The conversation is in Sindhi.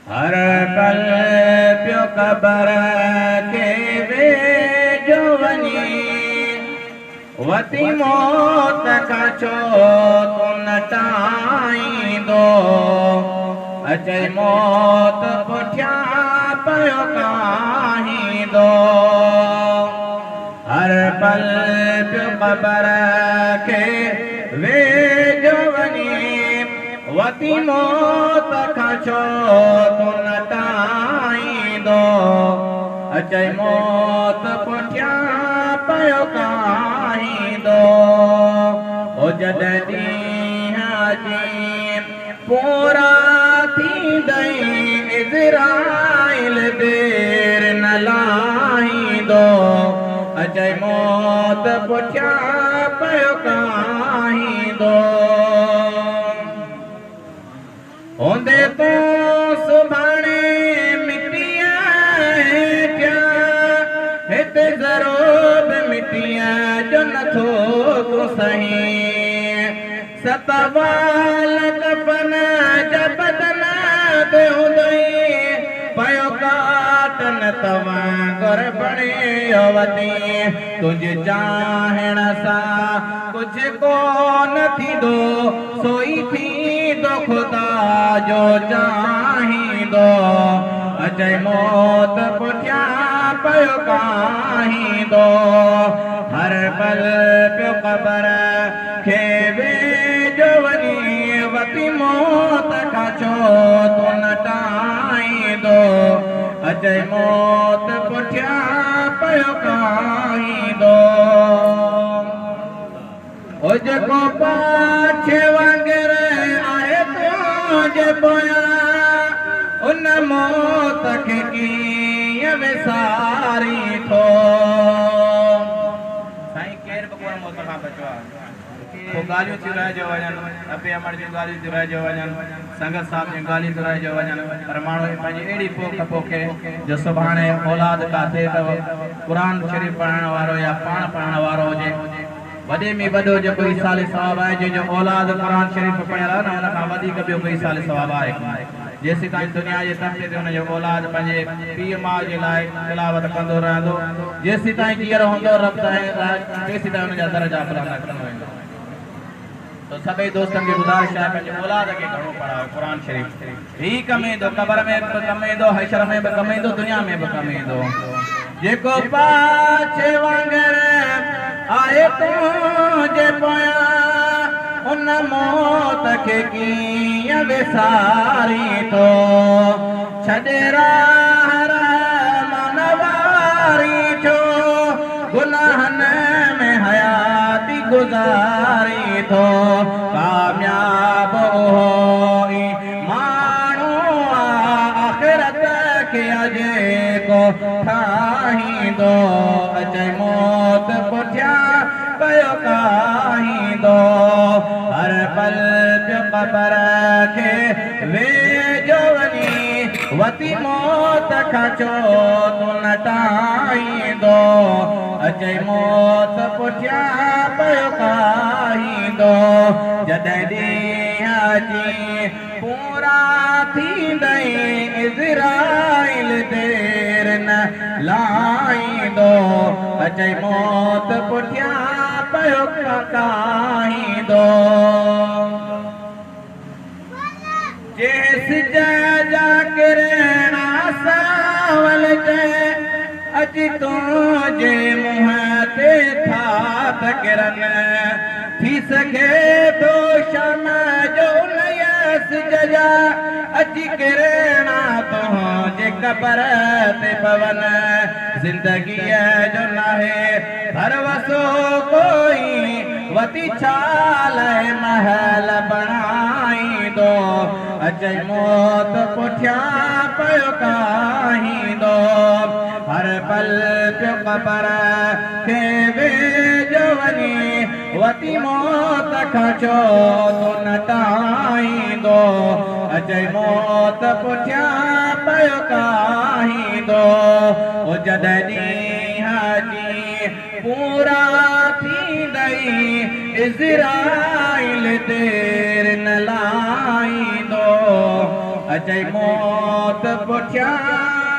هر پل پيو قبر کي ويجهو وڃي، وتي موت کان ڇو تون نٽائيندو؟ اچي موت پٺيان پيو ڪاهيندو. هر پل پيو قبر کي ويجهو وڃي، وتي موت کان ڇو تون نٽائيندو؟ اچي موت پٺيان پيو ڪاهيندو. او جڏهن ڏينهن اچي پورا ٿيندئي، ازرائيل دير نه لاهيندو. اچي موت پٺيان پيو ڪاهيندو. هوندي تون سڀاڻي مٽيءَ هيٺيان، هتي ذرو به مٽيءَ جو نٿو تون سهي. ست وال ڪفن جا بدن تي هوندئي، پيو ڪاٽن توهان گر بڻيو وتي. تنهنجي چاهڻ سان ڪجهه ڪونه ٿيندو، سوئي ٿيندو خدا جو چاهيندو. اچي موت پٺيان پيو ڪاهيندو. هر پل پيو قبر کي ويجهو وڃي، وتي موت کان ڇو تون نٽائيندو؟ اچي موت پٺيان پيو ڪاهيندو. او جيڪو پاڇي وانگر آهي تنهنجي پويان، ان موت کي ڪيئن وساري ٿو؟ سائين ڪير به ڪونه موت کان بچيو آهي. پوءِ ڳالهيون ٿيون رهجيو وڃن، ابي امڙ جون ڳالهيون ٿيون رهجيو وڃن، سنگت صاحب جون ڳالهيون ٿيون رهجيو وڃن، پر ماڻهو پنهنجي اهڙي پوک پوکي جو سڀاڻي اولاد ڪاٿي ته قرآن شريف پڙهائڻ وارو يا پاڻ پڙهڻ وارو هجي. وڏي ۾ وڏو جيڪو ايصال ثواب آهي، جنهن جو اولاد قرآن شريف پڙهيل آهي نه، هن کان وڌيڪ ٻيو ڪوئي ايصال ثواب آهي ڪونه. جيسين تائين دنيا جي تختي تي هن جو اولاد پنهنجي پيءُ ماءُ جي لاءِ تلاوت ڪندو رهندو، جيسين تائين جيئرو هوندو رب تيسين تائين هن جا درجا بلند ڪندو ويندو. ته سڀئي دوستن کي گذارش آهي پنهنجي اولاد کي گهڻو پڙهايو قرآن شريف. هي ڪم ايندو، قبر ۾ به ڪم ايندو، حشر ۾ به ڪم ايندو، دنيا ۾ به ڪم ايندو. جيڪو پاڇي وانگر آهي تنهنجي پويان، ان موت کي ڪيئن وساري ٿو؟ ڇڏي راهه رحمان واري ڇو گناهن ۾ حياتي گذاري ٿو؟ ڪامياب اهو ئي ماڻهو آهي، آخرت کي جيڪو ٺاهيندو. اچي موت پٺيان پيو ڪاهيندو. هر پل پيو قبر کي ويجهو وڃي، وتي موت کان ڇو تون نٽائيندو؟ اچي موت پٺيان پيو ڪاهيندو. جڏهن ڏينهن اچي پورا ٿيندئي، ازرائيل دير نه لاهيندو. اچي موت پٺيان پيو ڪاهيندو. جنهن سج جا ڪرڻا ساول جي اڄ تنهنجي منهن تي ٿا ڪرن، ٿي سگهي ٿو شام جو سج جا اچ ڪرڻا تنهنجي قبر تي پون. زندگيءَ جو ناهي ڀروسو ڪوئي، وتي ڇا لاءِ محل بڻائيندو؟ اچي موت پٺيان پيو ڪاهيندو. هر پل پيو قبر کي ويجهو وڃي، وتي موت کان ڇو تون نٽائيندو؟ اچي موت پٺيان پيو ڪاهيندو. او جڏهن ڏينهن اچي پورا ٿيندئي، ازرائيل دير نه لاهيندو. اچئي موت پٺيان.